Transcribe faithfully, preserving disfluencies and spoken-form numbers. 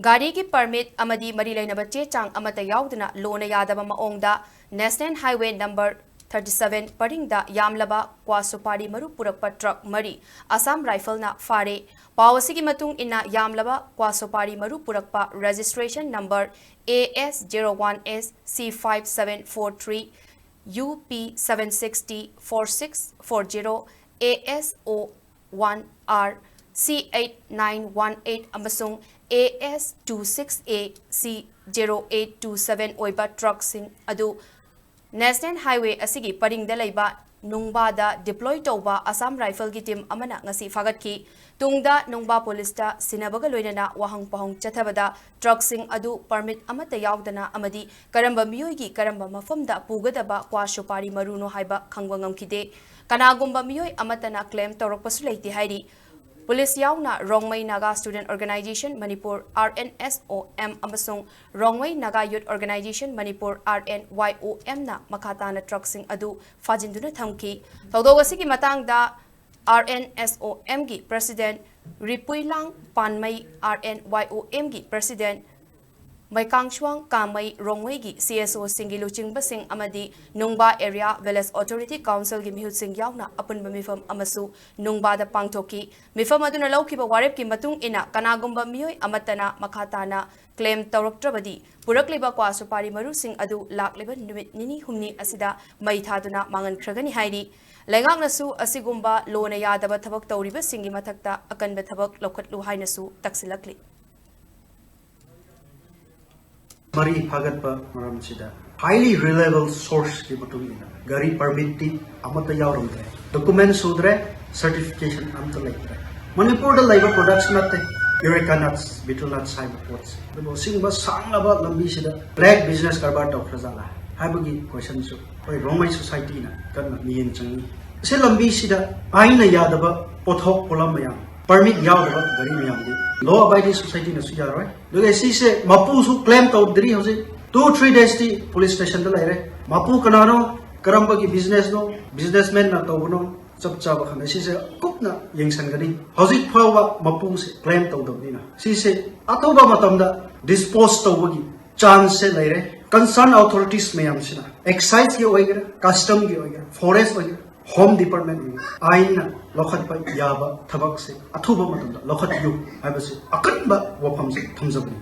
ꯒꯥꯔꯤꯒꯤ ꯄꯔꯃꯤꯠ ꯑꯃꯗꯤ ꯃꯔꯤ ꯂꯩꯅꯕ ꯆꯦ ꯆꯥꯡ ꯑꯃꯠꯇ ꯌꯥꯎꯗꯅ ꯂꯣꯅ ꯌꯥꯗꯕ ꯃꯑꯣꯡꯗ national highway number thirty seven ꯄꯔꯤꯡꯗ ꯌꯥꯝꯂꯕ ꯀ꯭ꯋꯥ ꯁꯨꯄꯥꯔꯤ ꯃꯔꯨ ꯄꯨꯔꯛꯄ ꯇ꯭ꯔꯛ ꯃꯔꯤ ꯑꯁꯥꯝ ꯔꯥꯏꯐꯜꯅ ꯐꯥꯔꯦ꯫ ꯄꯥꯎ ꯑꯁꯤꯒꯤ ꯃꯇꯨꯡ ꯏꯟꯅ, ꯌꯥꯝꯂꯕ ꯀ꯭ꯋꯥ ꯁꯨꯄꯥꯔꯤ ꯃꯔꯨ ꯄꯨꯔꯛꯄ registration number A S zero one S C five seven four three, U P seven six T four six four zero, A S O one R C eight nine one eight ꯑꯃꯁꯨꯡ A S two six A C zero eight two seven ꯑꯣꯏꯕ ꯇ꯭ꯔꯛꯁꯤꯡ ꯑꯗꯨ national highway ꯑꯁꯤꯒꯤ ꯄꯔꯤꯡꯗ ꯂꯩꯕ ꯅꯨꯡꯕꯥꯗ deploy ꯇꯧꯕ Assam ꯔꯥꯏꯐꯜꯒꯤ team ꯑꯃꯅ ꯉꯁꯤ ꯐꯥꯒꯠꯈꯤ꯫ ꯇꯨꯡꯗ ꯅꯨꯡꯕꯥ ꯄꯨꯂꯤꯁꯇ ꯁꯤꯟꯅꯕꯒ ꯂꯣꯏꯅꯅ ꯋꯥꯍꯪ ꯄꯥꯎꯍꯪ ꯆꯠꯊꯕꯗ ꯇ꯭ꯔꯛꯁꯤꯡ ꯑꯗꯨ ꯄꯔꯃꯤꯠ ꯑꯃꯠꯇ ꯌꯥꯎꯗꯅ ꯑꯃꯗꯤ ꯀꯔꯝꯕ ꯃꯤꯑꯣꯏꯒꯤ ꯀꯔꯝꯕ ꯃꯐꯝꯗ ꯄꯨꯒꯗꯕ ꯀ꯭ꯋꯥ ꯁꯨꯄꯥꯔꯤ ꯃꯔꯨꯅꯣ ꯍꯥꯏꯕ ꯈꯪꯕ ꯉꯝꯈꯤꯗꯦ꯫ ꯀꯅꯥꯒꯨꯝꯕ ꯃꯤꯑꯣꯏ ꯑꯃꯠꯇꯅ claim ꯇꯧꯔꯛꯄꯁꯨ ꯂꯩꯇꯦ ꯍꯥꯏꯔꯤ꯫ ꯄꯨꯂꯤꯁ ꯌꯥꯎꯅ Rongmei Naga Student Organisation Manipur, R N S O M, ꯑꯃꯁꯨꯡ Rongmei Naga Youth Organisation Manipur, R N Y O M, ꯅ ꯃꯈꯥ ꯇꯥꯅ ꯇ꯭ꯔꯛꯁꯤꯡ ꯑꯗꯨ ꯐꯥꯖꯤꯟꯗꯨꯅ ꯊꯝꯈꯤ꯫ ꯊꯧꯗꯣꯛ ꯑꯁꯤꯒꯤ ꯃꯇꯥꯡꯗ R N S O M ꯒꯤ president ꯔꯤꯄꯨꯏꯂꯥꯡ ꯄꯥꯟꯃꯩ, R N Y O M ꯒꯤ president ꯃꯩꯀꯥꯡꯁꯨꯋꯥꯡ ꯀꯥꯃꯩ, ꯔꯣꯡꯃꯩꯒꯤ C S O ꯁꯤꯡꯒꯤ ꯂꯨꯆꯤꯡꯕꯁꯤꯡ ꯑꯃꯗꯤ ꯅꯨꯡꯕꯥ Area Village Authority Council ꯒꯤ ꯃꯤꯍꯨꯠꯁꯤꯡ ꯌꯥꯎꯅ ꯑꯄꯨꯟꯕ ꯃꯤꯐꯝ ꯑꯃꯁꯨ ꯅꯨꯡꯕꯥꯗ ꯄꯥꯡꯊꯣꯛꯈꯤ꯫ ꯃꯤꯐꯝ ꯑꯗꯨꯅ ꯂꯧꯈꯤꯕ ꯋꯥꯔꯦꯞꯀꯤ ꯃꯇꯨꯡ ꯏꯟꯅ ꯀꯅꯥꯒꯨꯝꯕ ꯃꯤꯑꯣꯏ ꯑꯃꯠꯇꯅ ꯃꯈꯥ ꯇꯥꯅ claim ꯇꯧꯔꯛꯇ꯭ꯔꯕꯗꯤ ꯄꯨꯔꯛꯂꯤꯕ ꯀ꯭ꯋꯥ ꯁꯨꯄꯥꯔꯤ ꯃꯔꯨꯁꯤꯡ ꯑꯗꯨ ꯂꯥꯛꯂꯤꯕ ꯅꯨꯃꯤꯠ ꯅꯤꯅꯤ ꯍꯨꯝꯅꯤ ꯑꯁꯤꯗ ꯃꯩ ꯊꯥꯗꯨꯅ ꯃꯥꯡꯍꯟꯈ꯭ꯔꯒꯅꯤ ꯍꯥꯏꯔꯤ꯫ ꯂꯩꯉꯥꯛꯅꯁꯨ ꯑꯁꯤꯒꯨꯝꯕ ꯂꯣꯅ ꯌꯥꯗꯕ ꯊꯕꯛ ꯇꯧꯔꯤꯕꯁꯤꯡꯒꯤ ꯃꯊꯛꯇ ꯑꯀꯟꯕ ꯊꯕꯛ ꯂꯧꯈꯠꯂꯨ ꯍꯥꯏꯅꯁꯨ ꯇꯛꯁꯤꯜꯂꯛꯂꯤ꯫ ꯃꯔꯤ ꯐꯥꯒꯠꯄ ꯃꯔꯝꯁꯤꯗ highly reliable source ꯀꯤ ꯃꯇꯨꯡ ꯏꯟꯅ ꯒꯥꯔꯤ permit ꯇꯤ ꯑꯃꯠꯇ ꯌꯥꯎꯔꯝꯗ꯭ꯔꯦ, document ꯁꯨꯗ꯭ꯔꯦ, certification ꯑꯝꯇ ꯂꯩꯇ꯭ꯔꯦ꯫ ꯃꯅꯤꯄꯨꯔꯗ ꯂꯩꯕ products ꯅꯠꯇꯦ, areca nuts, betel nuts ꯍꯥꯏꯕ ꯄꯣꯠꯁꯦ꯫ ꯑꯗꯨꯕꯨ ꯑꯁꯤꯒꯨꯝꯕ ꯁꯥꯡꯂꯕ ꯂꯝꯕꯤꯁꯤꯗ black business ꯀꯔꯕꯥꯔ ꯇꯧꯈ꯭ꯔꯖꯥꯠꯂꯥ ꯍꯥꯏꯕꯒꯤ question ꯁꯨ ꯑꯩꯈꯣꯏ ꯔꯣꯡꯃꯩ society ꯅ ꯀꯟꯅ ꯃꯤꯠꯌꯦꯡ ꯆꯪꯏ꯫ ꯑꯁꯤ ꯂꯝꯕꯤꯁꯤꯗ ꯑꯥꯏꯟꯅ ꯌꯥꯗꯕ ꯄꯣꯠꯊꯣꯛ ꯄꯣꯠꯂꯝ ꯃꯌꯥꯝ, permit ꯌꯥꯎꯗꯕ ꯒꯥꯔꯤ ꯃꯌꯥꯝꯗꯤ law abiding society ꯅꯁꯨ ꯌꯥꯔꯣꯏ꯫ ꯑꯗꯨꯒ ꯁꯤꯁꯦ ꯃꯄꯨꯁꯨ claim ꯇꯧꯗ꯭ꯔꯤ꯫ ꯍꯧꯖꯤꯛ two three days T police station ꯗ ꯂꯩꯔꯦ꯫ ꯃꯄꯨ ꯀꯅꯥꯅꯣ, ꯀꯔꯝꯕꯒꯤ business ꯅꯣ, businessman ꯅ ꯇꯧꯕꯅꯣ, ꯆꯞ ꯆꯥꯕ ꯈꯪꯗꯦ꯫ ꯁꯤꯁꯦ ꯀꯨꯞꯅ ꯌꯦꯡꯁꯤꯟꯒꯅꯤ꯫ ꯍꯧꯖꯤꯛ ꯐꯥꯎꯕ ꯃꯄꯨꯁꯦ ꯀ꯭ꯂꯦꯝ ꯇꯧꯗꯕꯅꯤꯅ ꯁꯤꯁꯦ ꯑꯊꯨꯕ ꯃꯇꯝꯗ ꯗꯤꯁꯄꯣꯁ ꯇꯧꯕꯒꯤ ꯆꯥꯟꯁꯁꯦ ꯂꯩꯔꯦ꯫ ꯀꯟꯁꯔꯟ ꯑꯣꯊꯣꯔꯤꯇꯤꯁ ꯃꯌꯥꯝꯁꯤꯅ ꯑꯦꯛꯁꯥꯏꯖꯀꯤ ꯑꯣꯏꯒꯦꯔꯥ, ꯀꯁꯇꯝꯒꯤ ꯑꯣꯏꯒꯦꯔꯥ, ꯐꯣꯔꯦꯁ ꯑꯣꯏꯒꯦꯔꯥ, ꯍꯣꯝ ꯗꯤꯄꯥꯔꯠꯃꯦꯟ ꯑꯣꯏꯒꯦꯔꯥ, ꯑꯥꯏꯟꯅ ꯂꯧꯈꯠꯄ ꯌꯥꯕ ꯊꯕꯛꯁꯦ ꯑꯊꯨꯕ ꯃꯇꯝꯗ ꯂꯧꯈꯠꯄꯤꯌꯨ ꯍꯥꯏꯕꯁꯤ ꯑꯀꯟꯕ ꯋꯥꯐꯝꯁꯦ ꯊꯝꯖꯕꯅꯤ꯫